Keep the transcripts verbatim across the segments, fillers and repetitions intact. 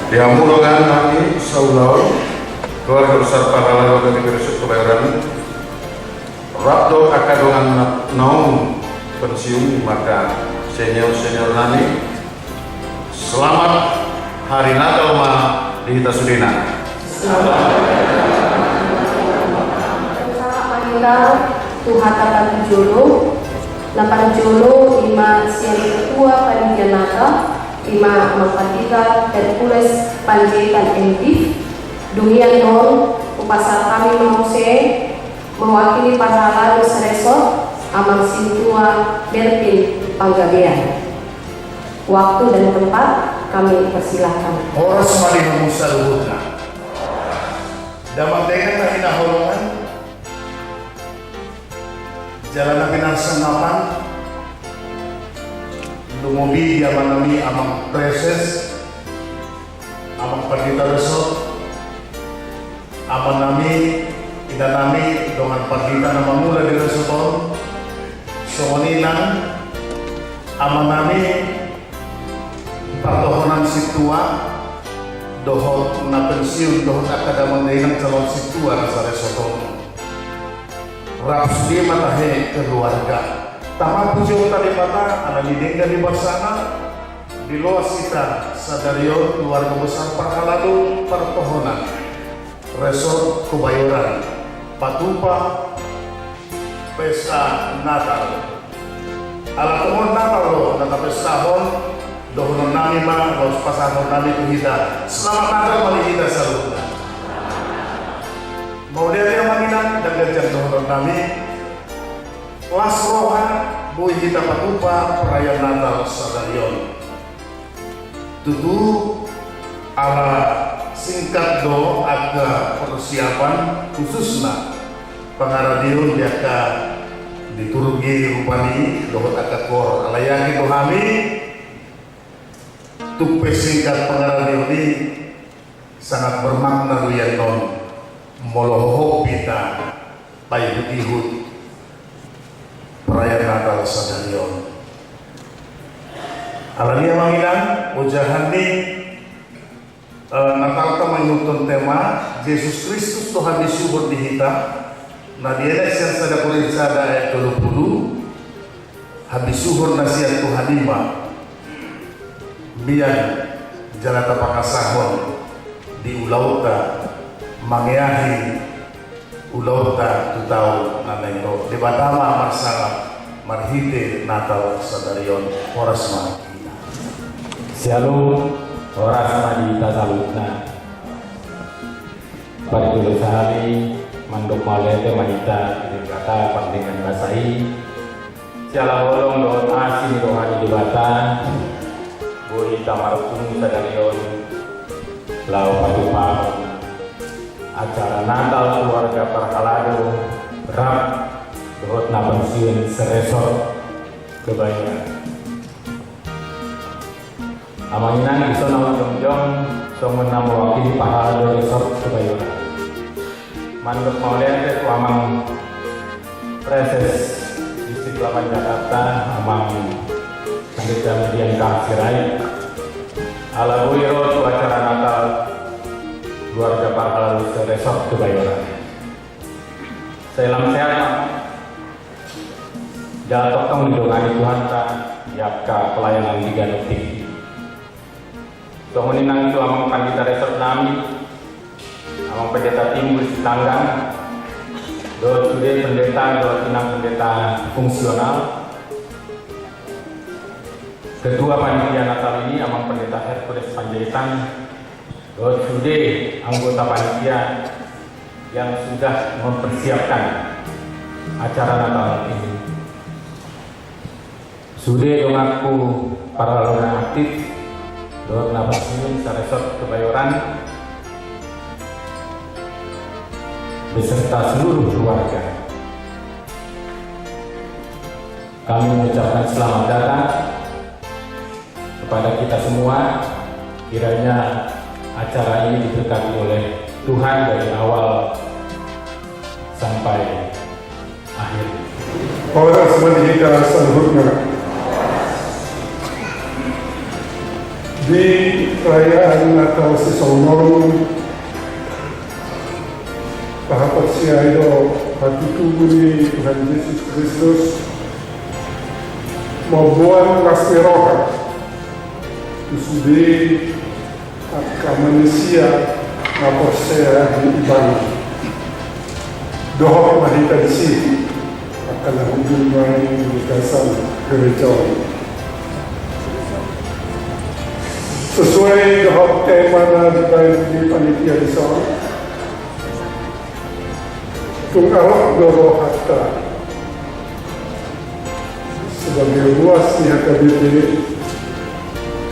Di hamu dongan nami saulaon, keluarga besar Parhalado H K B P Resort Kebayoran, rap dohot angka dongan na naung pensiun, maka senior-senior nami, selamat Hari Natal ma di hita sudena. Selamat Natal tu hita parjolo. Na parjolo ima sian ketua panitia Natal, ima Amang Pandita Hercules Panjaitan, M Div. Dung i annon hupasahat hami ma muse mewakili Parhalado se-Resort, Amang Sintua Mervin Panggabean. Waktu dan tempat kami persilakan. Horas ma di hamu saluhutna. Damang dainang na hinaholongan, jala na pinarsangapan, lumobi di amang nami Amang Praeses, Amang Pandita Resort, amang nami, inang nami, dongan pandita na mangula di resort on, songon i nang amang nami partohonan sintua, dohot na pensiun, dohot angka damang dainang calon sintua na sa-resort on. Rap sude ma tahe keluarga. Tama pujionta Debata, ala ni denggan ni basana, diloas hita sadari on keluarga besar Parhalado partohonan Resort Kebayoran patupa pesta Natal. Ala tongon Natal do na tapestahon, dohonon nami ma, laos pasahaton nami tu hita, selamat Natal ma di hita saluhutna. Mauliate amang inang, dang ganjang dohonon nami. Las roha, boi hita patupa perayaan Natal sadari on. Tutu, ala singkat do angka persiapan, khususna pangaradeon di angka liturgi rupani dohot angka koor. Ala yakin do hami, tung pe singkat pangaradeon i, sangat bermakna do i annon molo hohom hita paihut-ihut perayaan Natal sadari on. Ala ni i amang inang, ojahan ni, eh, Natalta mangihuthon tema Jesus Kristus do habisuhon di hita, na dienet sian sada Korint sada ayat tolu pulu, habisuhon na sian Tuhan i ma mian jala tapangasahon di ulaonta, mangeahi ulaonta tu taon na naeng ro. Debata ma marsangap marhite Natal sadari on. Horas ma. Syalom, horas ma di hita saluhutna. Parjolo sahali mandok mauliate ma hita di Debata pardenggan basa i, siala holong dohot asi ni roha ni Debata, boi hita marpungu sadari on laho patupahon acara Natal keluarga Parhalado rap dohot na pensiun se-Resort Kebayoran. Amang inang, dison ahu jongjong songon na mewakili Parhalado Resort Kebayoran. Mandok mauliate tu Amang Praeses Distrik Lapan Jakarta, Amang Pandita Mudian Kang Sirait, ala boi ro tu acara Natal keluarga Parhalado se-Resort Kebayoran. Salam sehat, Amang. Jala tongtong didongani Tuhanta di angka pelayanan di ganup tingki. Songon i nang tu Amang Pandita Resort nami, Amang Pendeta Timbul Sitanggang, dohot sude pendeta, dohot inang pendeta fungsional. Ketua Panitia Natal ini, Amang Pendeta Hercules Panjaitan, dohot sude anggota panitia yang sudah mempersiapkan acara Natal ini. Sude donganku parhalado na aktif dohot na pensiun se-Resort Kebayoran beserta seluruh keluarga. Kami mengucapkan selamat datang kepada kita semua, kiranya acara ini diberkati oleh Tuhan dari awal sampai akhir. Horas ma di hita saluhutna. Di perayaan Natal sisongon on, tahaporseai do hatutubu ni Tuhan Jesus Kristus mamboan las ni roha tu sude angka manusia na porsea di Ibana. Dohot ma hita disi angka na hundul nai di bagasan gereja on. Sesuai dohot tema na dibaen ni panitia dison, tung alap do rohanta sebagai ruas ni H K B P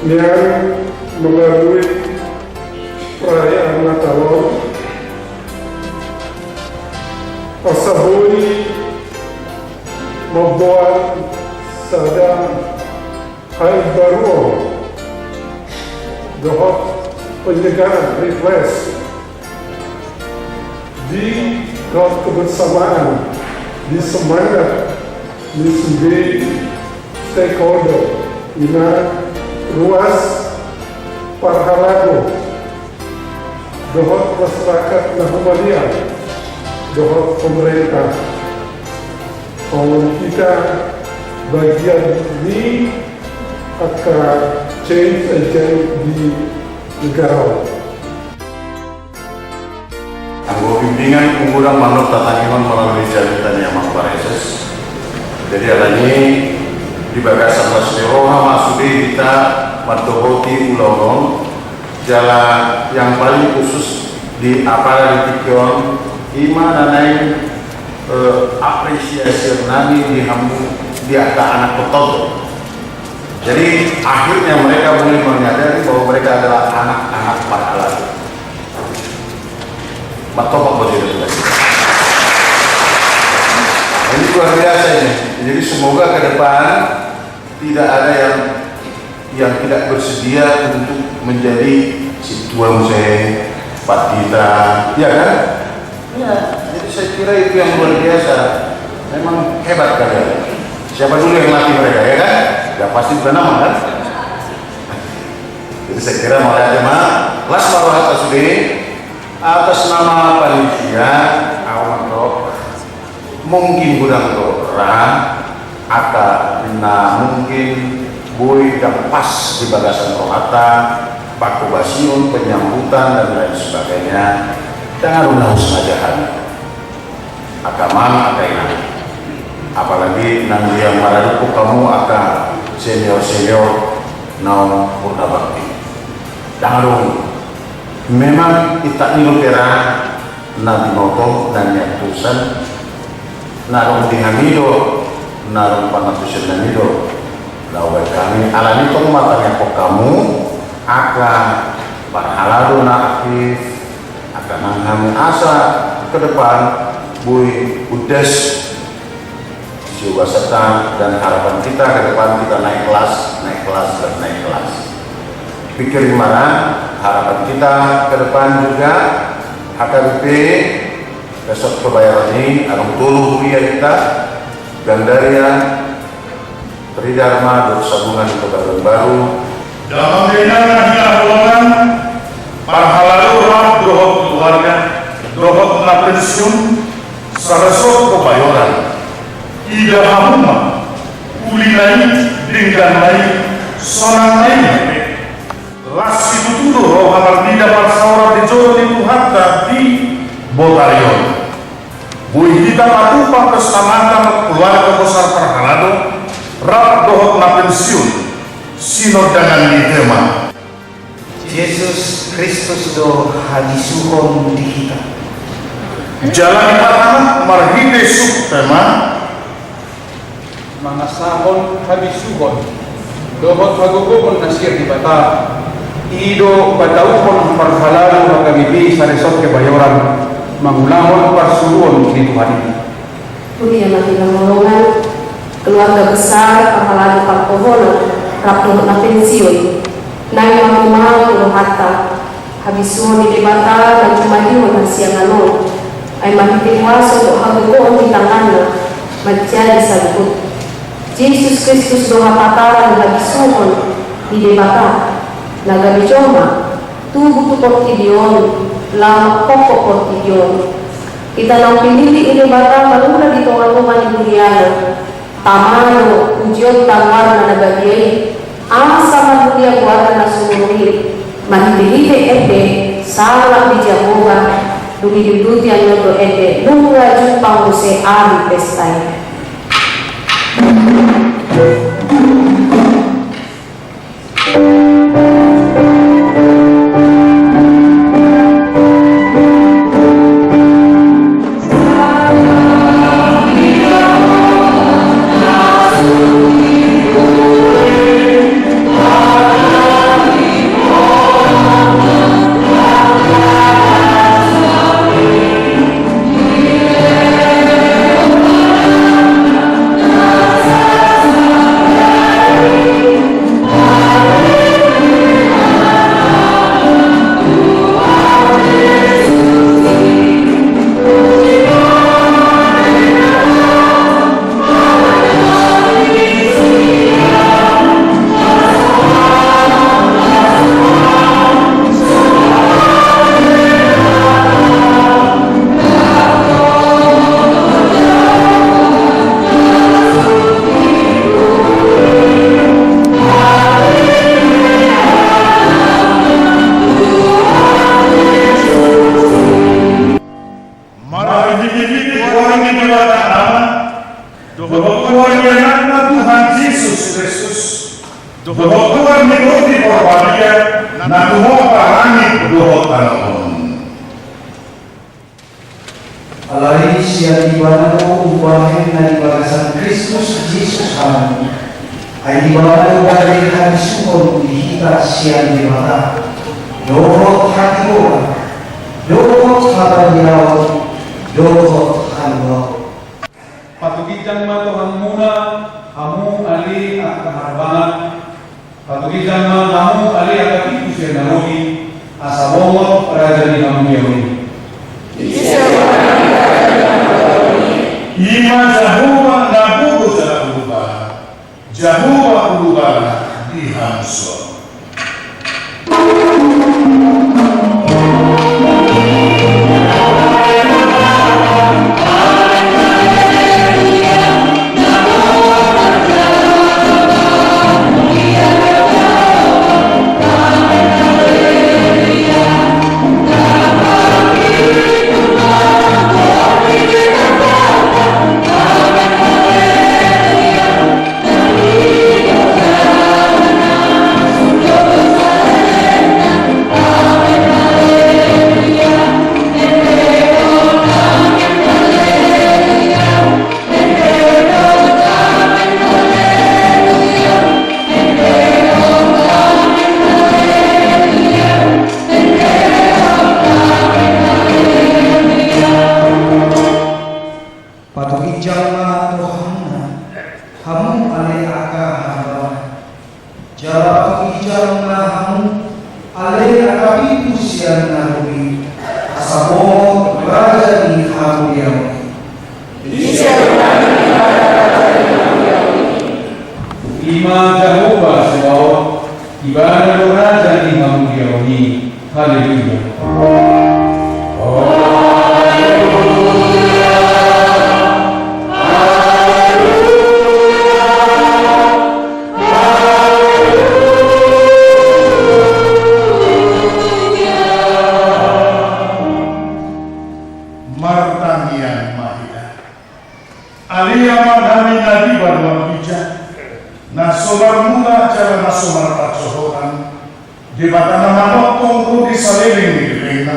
nian melalui perayaan Natal on, asa boi mamboan sada haimbaruon dohot penyegaran, refresh, di dohot kebersamaan, di semangat ni sude stakeholder, ima ruas parhalado dohot masyarakat na humaliang dohot pemerintah. Songon hita bagian ni angka change agent di negara on. Anggo bimbingan ungguran manut tatanginon melalui jamita ni amang pareses. Jadi alani di bagasan las ni roha ma sude hita mandohoti ulaon on. Jala yang paling khusus di apala di tingki on, ima na naeng, eh, apresiasi nami di hamu, di angka anak toto. Jadi akhirnya mereka mulai menyadari bahwa mereka adalah anak-anak parhalado. Martopot ma jolo. Ini luar biasa ini. Jadi semoga ke depan tidak ada yang, yang tidak bersedia untuk menjadi sintua muse, pandita, ya kan? Ya, jadi saya kira itu yang luar biasa. Memang hebat kalian. Siapa dulu yang latih mereka, ya kan? Ya pasti bukan nama kan? Jadi saya kira mulai aja ma, las ma rohanta sude, atas nama panitia, au mandok. Mungkin godang do ra angka na mungkin boi ndang pas di bagasan rohanta, pangkobasion, penyambutan dan lain sebagainya. Ndang adong na husengajahon. Angka amang, angka inang. Apalagi nang dia maradophon hamu angka senior-senior naung purna bakti. Ndang adong. Memang intak ni do pe ra na binoto, na niantusan, na adong di hami do, na adong pangantusan nami do. Laho baen hami, alani tong ma tangiangkon hamu, angka parhalado na aktif, angka nang hami asa ke depan, boi udas. Siogasanta dan harapan kita ke depan kita naik kelas, naik kelas, dan naik kelas. Pikir gimana harapan kita ke depan juga H K B P Resort Kebayoran i, adong tolu huria hita, Gandaria, Tridharma, dohot Sabungan Kebayoran Baru. Damang dainang na hinaholongan, parhalado rap dohot keluarga, dohot na pensiun, Saresort Kebayoran, ida hamu ma, uli na i, denggan na i, sonang na i. Las situtu do roha marnida parsaoran di jolo ni Tuhanta di botari on. Boi hita patupa pesta Natal keluarga besar parhalado, rap dohot na pensiun, sinondangan ni tema. Jesus Kristus do habisuhon di hita. Jala di parhalado marhite subtema. Mangasahon habisuhon dohot hagogoon na sian Debata, i do patauhon parhalado H K B P Saresort Kebayoran mangulahon parsuruon ni Tuhan i. Huria na hinaholongan, keluarga besar parhalado parpoholan rap dohot na pensiun, naeng ma tumangihon rohanta habisuhon ni Debata na jumadihon hasiangan on, ai marhite huaso dohot hagogoon di tanganna manjadi saluhut. Jesus Kristus do hapataran ni habisuhon ni Debata. Na gabe jolma, tubu tu portibi on, laho mangkongkop portibi on. Hita naung pinillit ni Debata mangula di tongatonga ni huriana, tama do pujionta goarna na badia i, asa marmulia goarna na sumurung i, marhitehite ende salak di Jahowa, dung i diuduti annon do ende nunga jumpang muse ari pesta i. Marhitehite goar ni Debata Ama, dohot goar ni Anakna Tuhan Jesus Kristus, dohot goar ni Tondi Porbadia, na tumompa langit dohot tano on. Alai sian Ibana do umbahen na di bagasan Kristus Jesus hamu. Ai Ibana do gabe habisuhon di hita sian Debata, dohot hatigoran, dohot habadiaon, dohot haluaon. Patuginjang ma Tuhanmuna, hamu ale angka harbangan. Patuginjang ma hamu ale angka pintu sian na robi, asa bongot raja ni hamuliaon i. I ma Jahowa na gogo jala ulubalang, Jahowa ulubalang di hamu suang. Patuginjang ma rohamuna, hamu ale angka harbangan. Jala patuginjang ma hamu ale angka pintu sian na robi, asa bongot raja ni hamuliaon i. I ma Jahowa Zebaot, Ibana do raja ni hamuliaon i. Haleluya. Martangiang ma hita. Ale Amanami na di banua ginjang, na so marmula jala na so marpansohotan, Debata na manongtong ro di saleleng ni lelengna.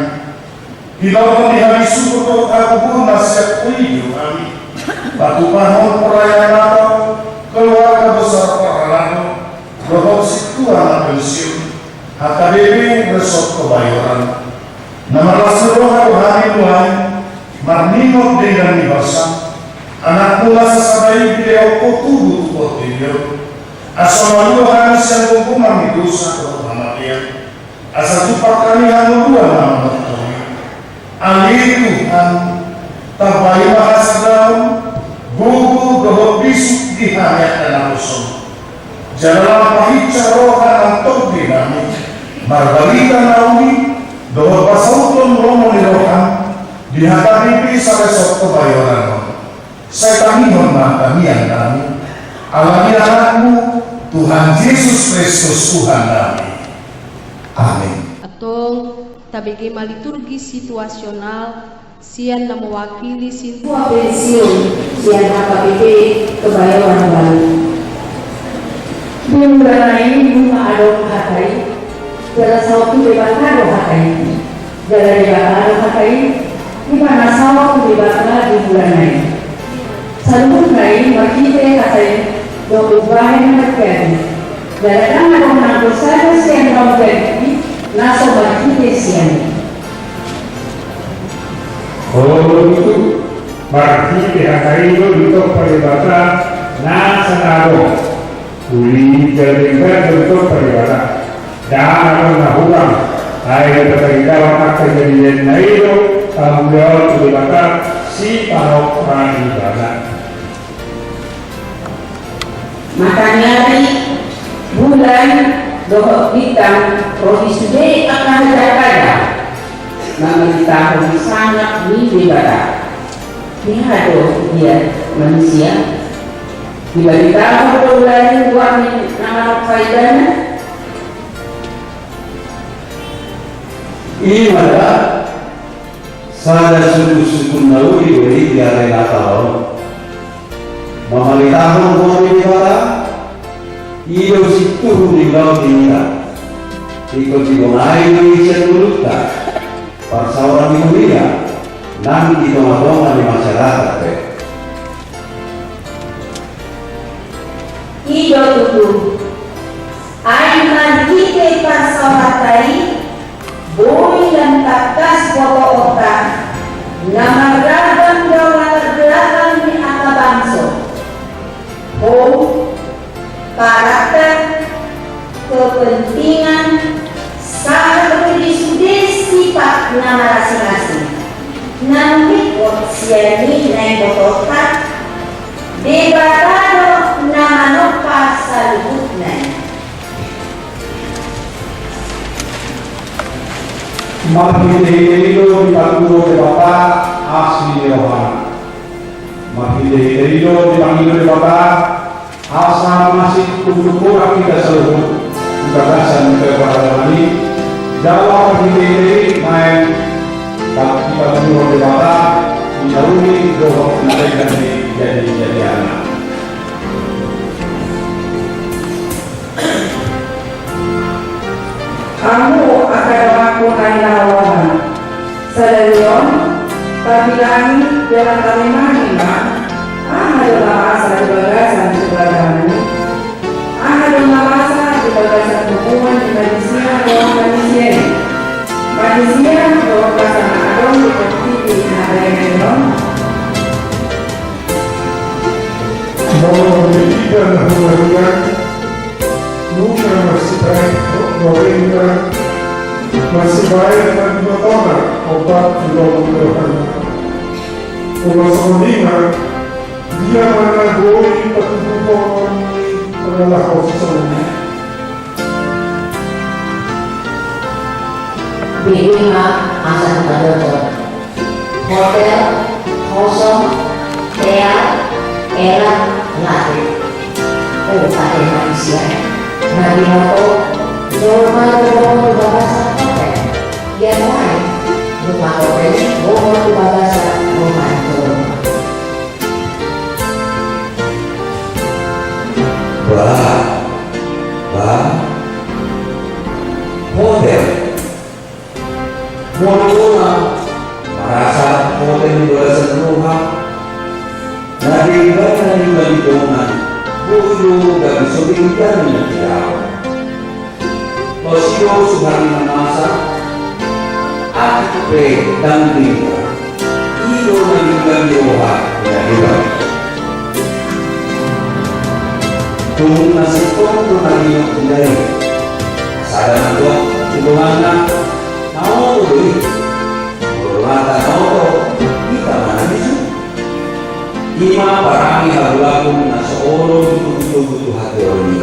Hinaholongan ni hami suhut dohot hagogoon na sian Ho i do hami patupahon perayaan Natal, keluarga besar parhalado, dohot sintua na pensiun, H K B P Resort Kebayoran. Na marlas ni roha do hami nuaeng marningot denggan ni balsam, Anakmu na sasada i dilehon Ho tubu tu portibi on, asa malua hami sian gomgoman ni dosa dohot hamatean, asa jumpang hami hangoluan na manongtong i. Ale Tuhan, tambai ma hasadaon, gogo dohot bisuk di hami angka naposo on. Jala lam pahinsa roha na tong di hami, Marbarita na uli dohot pasauthon lomo ni roham di H K B P salesotka payoran on. Sai tangihon ma tangiang nami. Ala ni Anakmu, Tuhan Jesus Kristus Tuhan nami. Amin. Antong tabege ma liturgi situasional sian na mewakili sintua pensiun sian H K B P Kebayoran Baru. Di mulana i nunga adong hata i, jala saut tu Debata do hata i. Jala Debata do hata i, di mana saut tu Debata di mulana i. Saluhutna i marhite hata i do umbahen na marjadi. Jala ndang adong nanggo sada sian na umjadi i na so marhite sian i. Olo tutu, marhite hata i do ditompa Debata nasa na adong. Uli jala denggan do ditompa Debata. Ndang adong na hurang. Ai do taridaon angka jadian na i do hamuliaon tu Debata sipanompa Ibana. Mataniari, bulan, dohot bintang ro di sude angka hajat-hajat na mambaritahon sangap ni Debata. Dia do dia manusia? Dibaritahon do ulaning buat ni na manang faedana? I ma da sada sungkun-sungkun na uli do i di ari Natal on. Mamaritahon hami Debata, i do sintuhu ni ulaon ni hita. Ingkon dibonai do i sian ngolunta parsaoran ni huria nang di tonga-tonga ni masyarakat pe. I do tutu, ai marhite parsaoranta i, boi lam tangkas botoonta na marragam do latar belakang ni angka bangso, houm, karakter, kepentingan, sahat dope di sude sifat na marasing-asing. Na umingkot sian i naeng botoonta, Debata do na manompa saluhutna i. Marhite-hite i do dipatudu Debata asi ni rohana. Marhite-hite i do dipangido Debata asa masingkop tu hita saluhut di bagasan keparadaman i. Jala marhite-hite i naeng dipatuduhon Debata di na uli dohot na denggan ni jadi-jadianna. Hamu angka donganku na hinaholongan, sadari on tabilangi jala tamemangi ma aha do na masa di bagasan keparadaman i. Aha do na masa di bagasan hubungan ni manisia dohot manisia i, manisia dohot bangso na adong di portibi na baen on. Molo di hita na hurang, nunga marsibaen rohanta, marsibaen parbinotoan opat di lomo ni rohanta. Molo songon i ma, dia ma na boi patuduhon ni pangalaho sisongon i? Bege ma asa dipadoto. Hotel, kosong, teat, elat, late. O, ate manisia na binoto, jolma do bohot tu bagasan hotel. Ia nuaeng, nunga hotel i bohot tu bagasan rumah ni jolma. Bah, bah. Hotel. Molo na marasa hotel di bagasan roha, na denggan na niula di dongan, boi do gabe so denggan na niula. Pos i do suhari na masa, atik pe ndang denggan. I do na denggan di roha ni na denggan. Tung na singkop do na denggan i. Sada na tuak tu donganna, na oto do i. Molo hata na oto, hita ma na bisu. I ma parange habulangon na so olo ditogu-togu tu hatiha on i.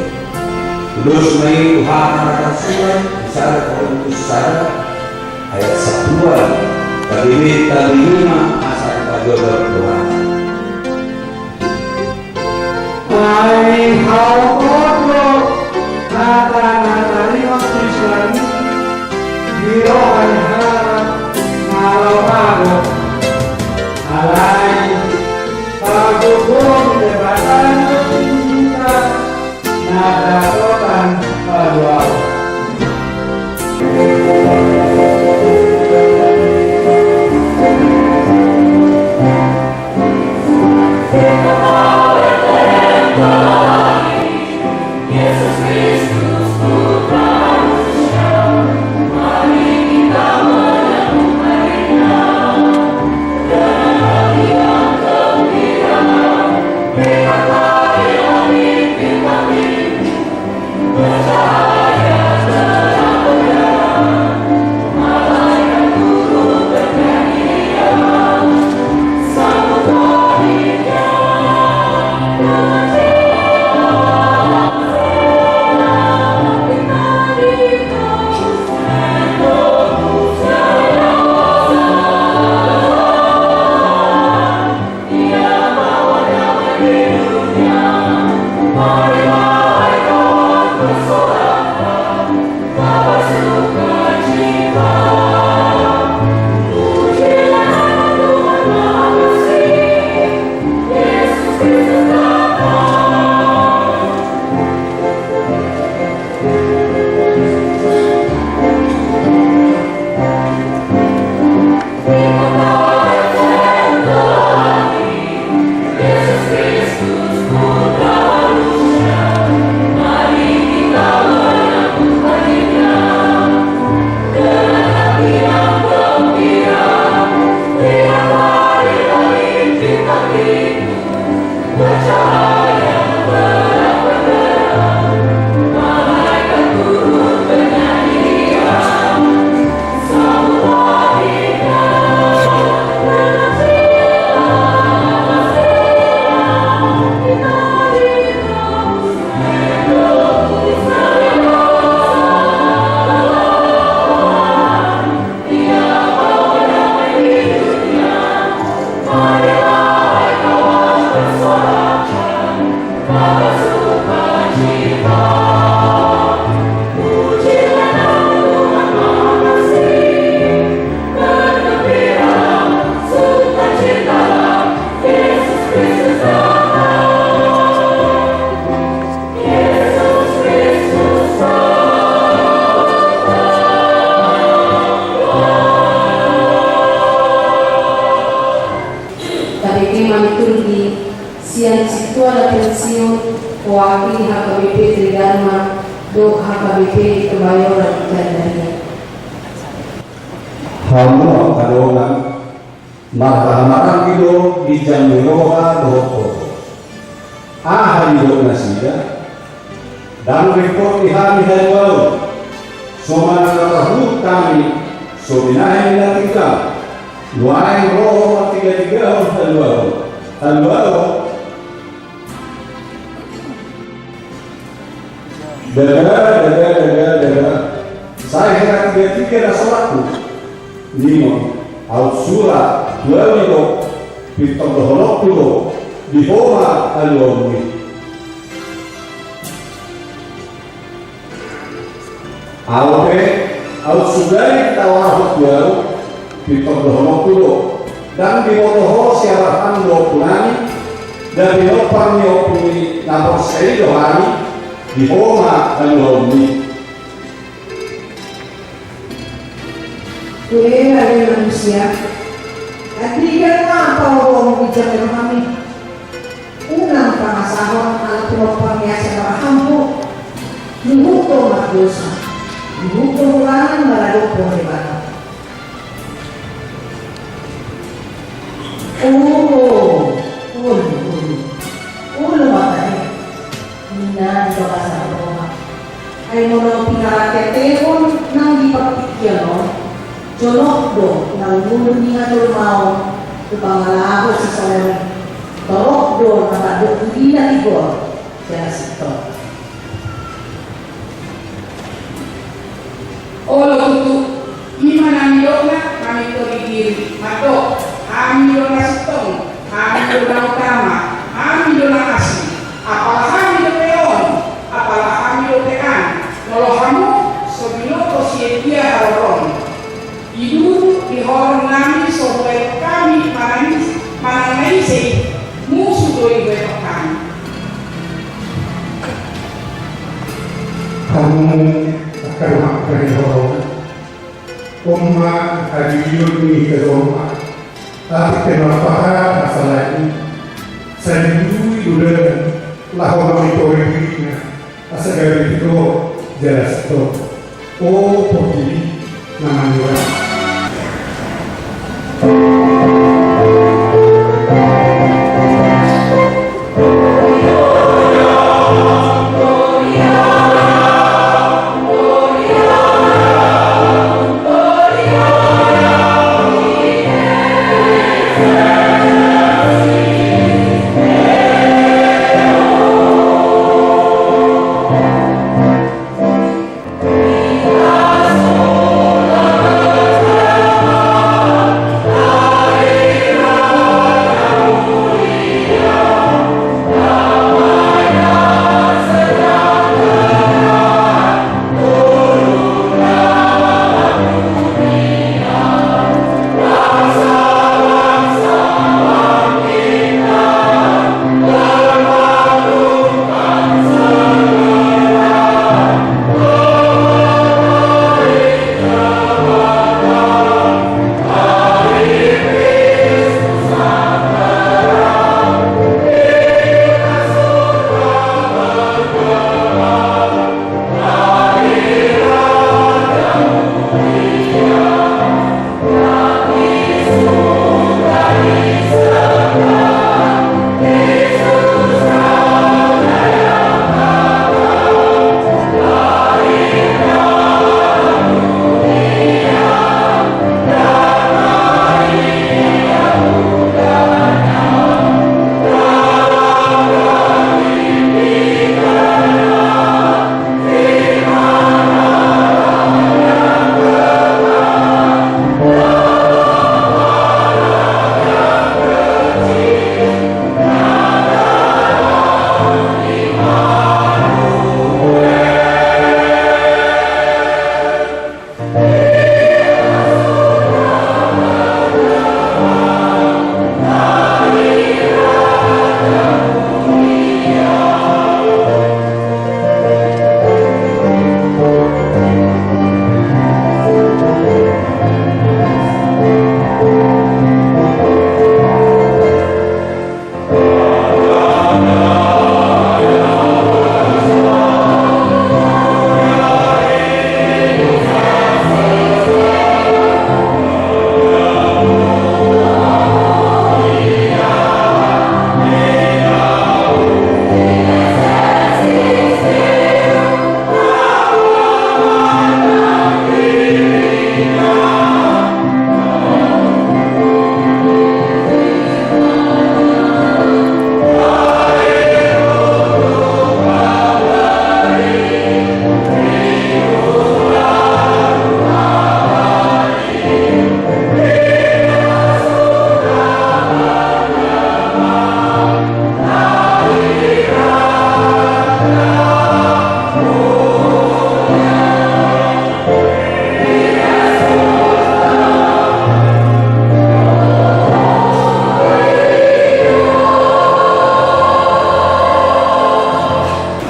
Tu Dos ma i tu hata na tarsurat di sada Korintus sada ayat sampulu, gabe tabi lima asa dipajojor Tuhan. Ai hau do hata na taringot tu Israel i di roha ni halak na laho mago. Alai pargogoon ni Debata do hita na dapotan paluaon. Tabege ma liturgi sian sintua na pensiun, O A K H K B P Tridarma dohot H K B P Kebayoran Gandaria. Hamu angka dongan, marhahamaranggi do ginjang ni roha dohot hohom. Aha didok nasida? Ndang ringkot di hami haluaon, songon na tarhuhut hami so binahen ni natua-tua. Nuaeng ro ma tigatigahon haluaon. Haluaon. Daga, daga, daga, daga. Sai hera tigatiga na solathu. Ninna, aut sura tu ahu do, pintor dohononku do, di ho ma haluaonmi. Ahu pe, aut sugari tawarhon tu ahu, pintor dohononku do, ndang diboto ho sian Abraham do ompunami, ndang pinompar ni ompu ni na porsea i do hami, di ho ma haluaonmi. Huhilala di manusia, andigan ma pahohom ginjang ni rohami. Unang pangasahon ala pinompar ni asi Abraham ho. Huhut do mardosa, huhut do hurangan maradophon Debata. Olo, olo, olo. Olo ma tahe. Ninna di bagasan roha. Ai molo pinaranteantehon nang di partingkian on, jonok do na umulon ni hajolmaon tu pangalaho sisaon i. Torop do na mandok dirina tigor jala sintong. Hami tolu diri, mandok, hami do na sintong, hami do na utama, hami do na asing, apala hami dope on, apala hami dope an, molo hamu so binoto sian dia haroroan. Ibu, di horong nami so hubaen hami manang, manang na ise i, musu do ibaen hami. Hamu angka dongan di horong. On ma hadirinami hita jolma, atik pe marpaha masalah i, sai diului do daging laho mamitore dirina, asa gabe tito jala sintong. O portibi na mangirai.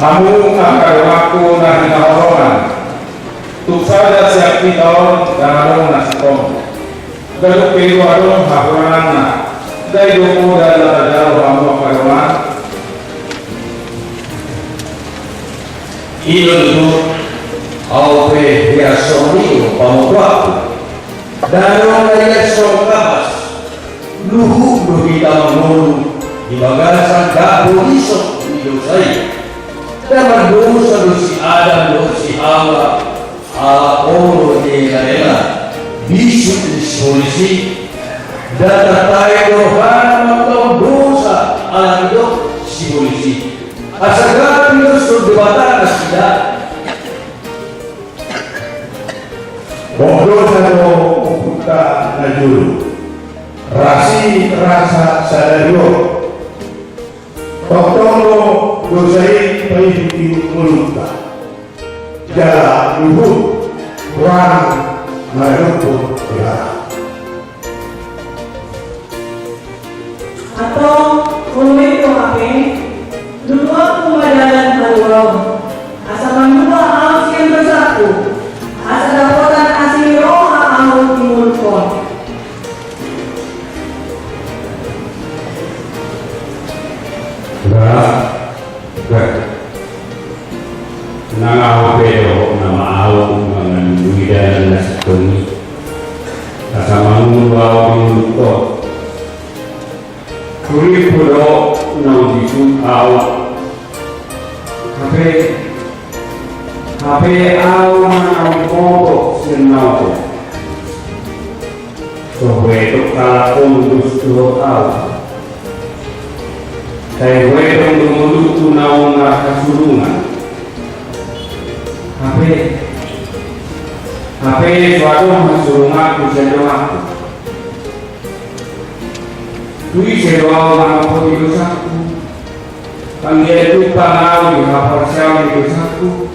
Hamu angka donganku na hinaholongan, tung sada sian hita on ndang adong na sintong. Ganup pe do adong hahuranganna. Ndai do poda na tajalo hamu angka dongan. I do tutu, ahu pe hea songon i do pamotoanku. Ndang adong na ia songon kapas. Luhut do hita mangolu di bagasan ndang bolison ni dosa i. Ndang mardosa do si Adam dohot si Hawa, ala olo ni ela-ela, bisuk ni sibolis i. Ndang tartahi do rohana mangkaon dosa ala didok sibolis i. Asa gabe dison Debata nasida. Boha do sado ompung Ta na jolo, rasi rasa sadari on. Tongtong do dosa i paihut-ihut ngolunta. Jala luhut hurang maradophon Debata. Antong, olo do hape, luluanku ma dalan haluaon, asa manua ahu sian dosaku, asa dapotan asi ni roha ahu di ngolungkon. Bah, bah. Nang ahu pe dohot nama ahu mangalului dalan na sintong i, asa mangolu ahu di ngolungkon. Turippu do naung disuhut ahu. Hape, hape ahu ma naung bobo sian na oto. So huetong halak on dos dohot ahu. Sai huetong do ngolungku naung marhasurungan. Hape, hape so adong hasurunganku sian donganku. Tu ise do ahu manopoti dosaku? Anggiat tumpak ahu dihaporseai dosaku.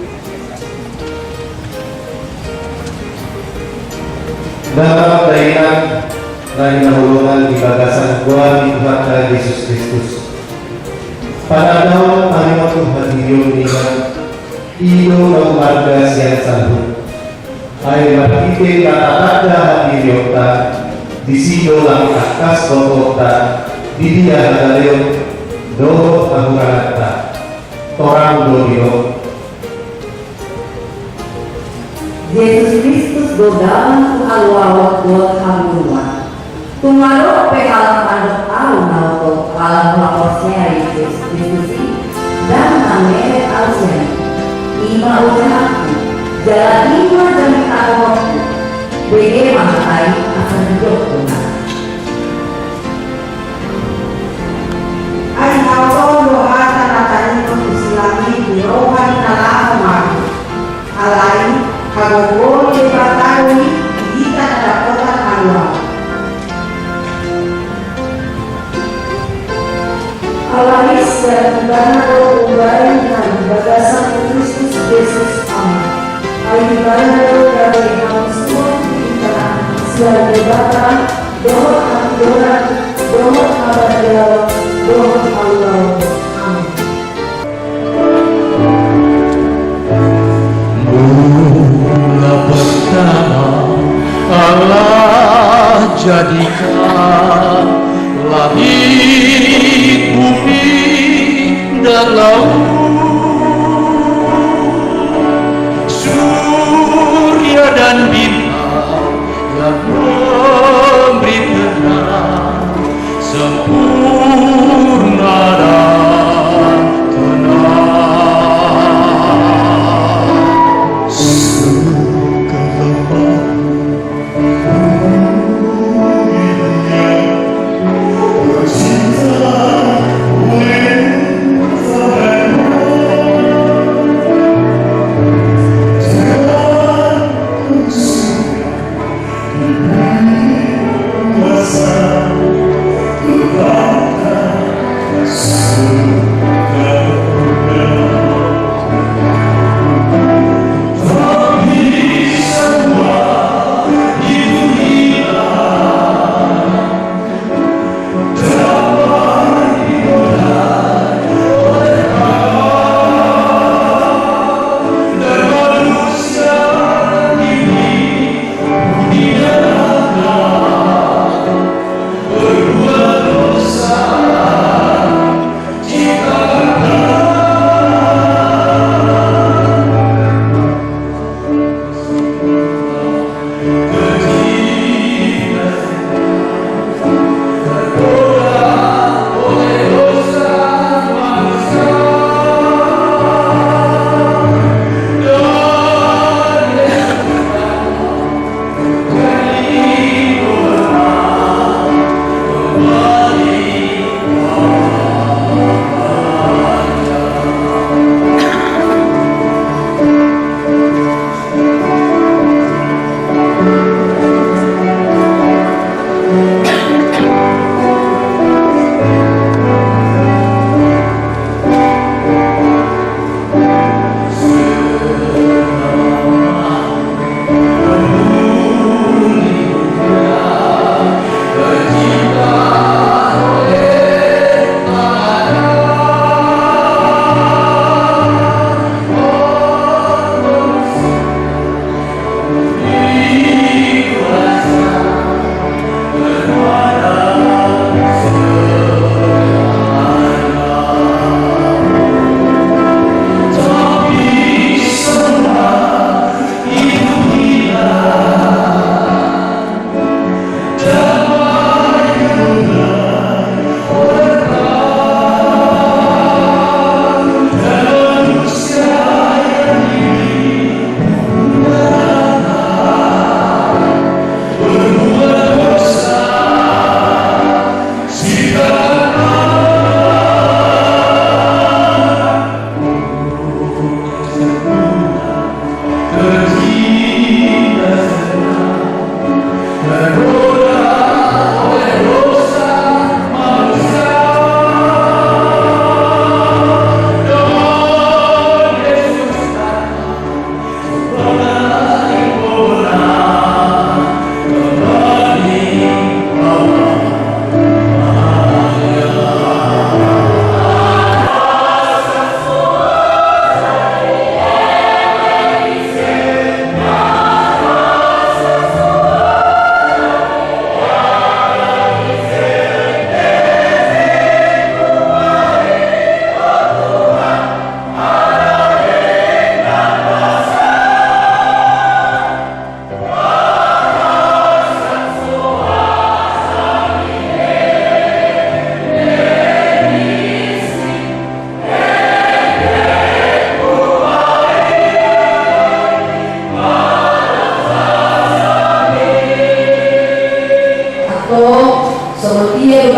Damang dainang na hinaholongan di bagasan goar ni Tuhanta Jesus Kristus, panandaon paningot tu hatindihon ni Tuhan i do na umarga sian saluhut. Ai marhite na tatanda hatinggilonta, disi do lam tangkas botoonta di dia hagaleon dohot hahuranganta. Torang do didok. Jesus Kristus do damang tu haluaon dohot hangoluan. Tung adong pe halak mandok ahu na oto ala huhaporseai Jesus Kristus i, ndang marmehet ahu sian i. I ma ojahanku, jala i ma jamita hohomku. Bege ma hata i asa didok hona. Ai haholongan do hata na taningot tu silami di roha ni na laho mago. Alai hagogoon ni Debata do i di hita na dapotan haluaon. Alai sian Ibana do umbahen na di bagasan Kristus Jesus. Amen. Ai Ibana do gabe hamusuon tu hita sian Debata dohot hatidolan dohot habadiaon dohot haluaon. Amen. Mula pertama Allah jadikan langit, bumi, dan laut, surya dan bintang yang memberi terang, sempurna dan tenang. Sekarang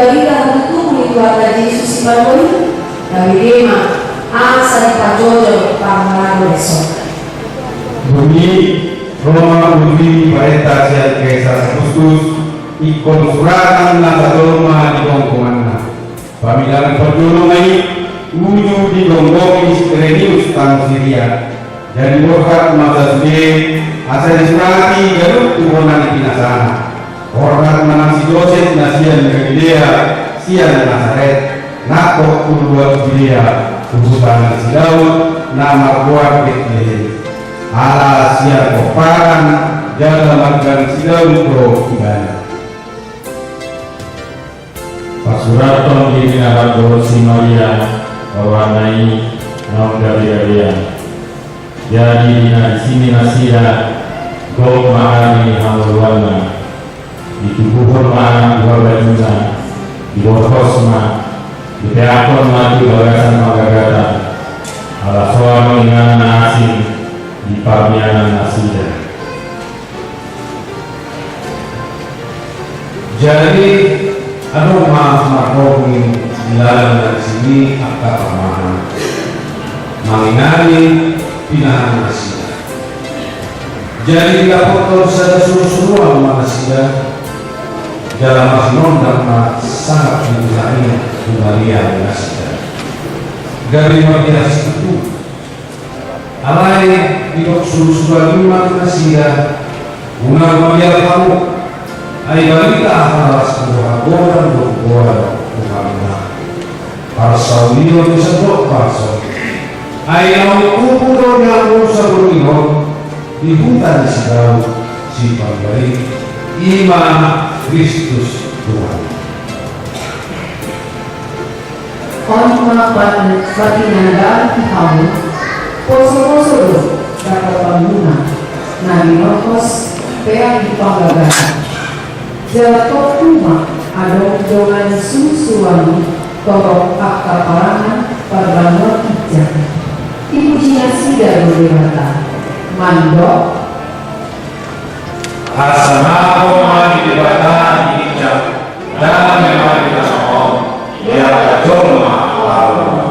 Barita na tutu ni Tuhanta Jesus Sipanjori, gabe dema asa dipajojor pangalaho na songon i. Dung i, ro ma uju i parenta sian Kaisar Augustus, ingkon suratan na sajolma di gonggonganna. Pamilang parjolo ma i, uju digonggongi si Kirenius tano Siria. Jadi borhat ma sasude, asa disurati ganup tu bona ni pinasana. Borhat ma nang si Josep na sian Galilea, sian Nasaret, nangkok tu luat Judea, tu huta ni si Daud, na margoar Betlehem. Ala sian pomparan jala marga ni si Daud do ibana. Pasurathon di pinahan dohot si Maria, rohana i naung gabe-gabean. Jadi di na disi ni nasida, gok ma ari ni hangoluanna. Ditubuhon ma anak buha bajuna, diborhos ma, dipeakhon ma tu bagasan panggagatan. Ala soang inganan na asing di parmianan nasida. Jadi, adong ma marhobing di ladang na disi ni angka parumaen, manginami pinahan nasida. Jadi, didapothon sada surusuruan ma nasida, jala marsinondang ma sangap ni buha i tu Maria nasida. Gabe mardiasis tutu. Alai didok surusuruan i ma tu nasida, unang mabiar hamu, ai barita na las ni roha godang do huboan tu hamu. Parsaulian ni sandok balso. Ai naung tubu do di hamu saborngin on di huta ni si Daud Sipanggaling, i ma Kristus Tuhan. On ma pan-, patinandaan tu hamu, poso-poso do dapot panguna na ninorhos peak di panggagatan. Jala tontu ma adong dongan susuan torop angka parangan parbanua ginjang. Dipuji nasida do Debata, mandok. Hasangapon ma di Debata di ginjang, dame ma di tano on, di angka jolma na uli.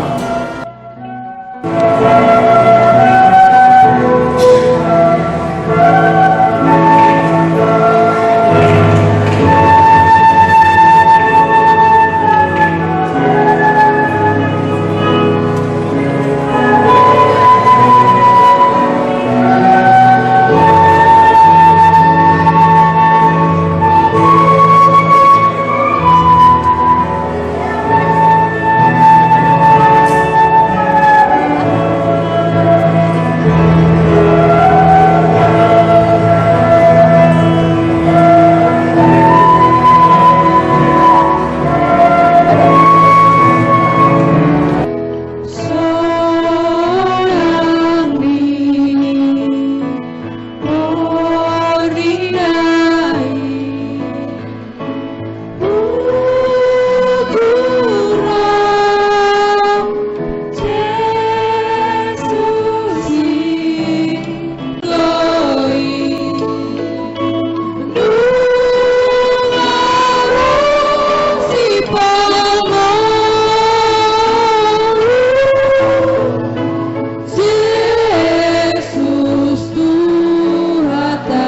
Jesus Tuhanta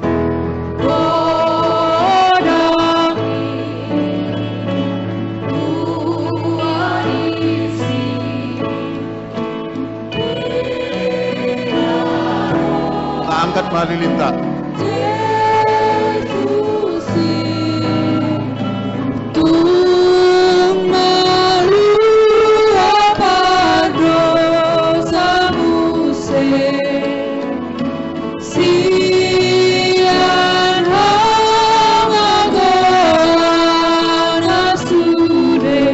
i. Angkat ma lilinta. Tung malua pardosa muse sian hamagoan na sude.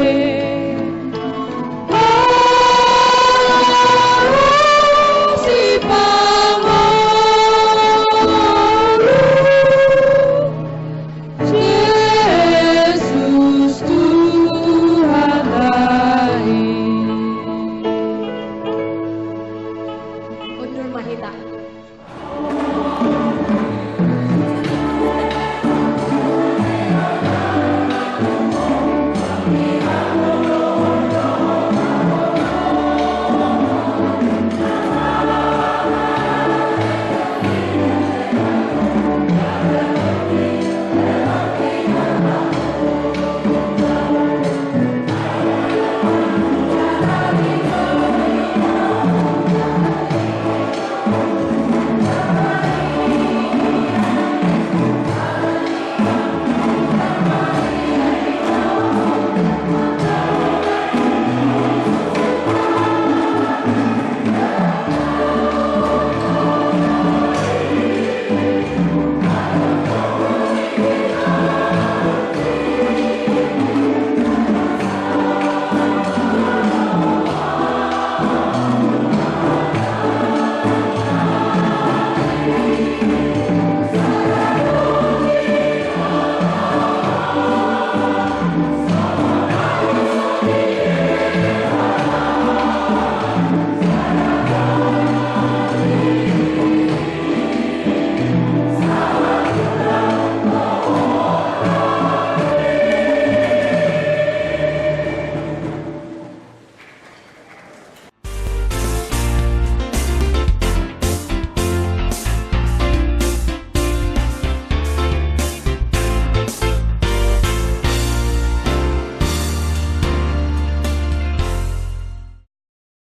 Jesus Tuhanta i. Mundur ma hita.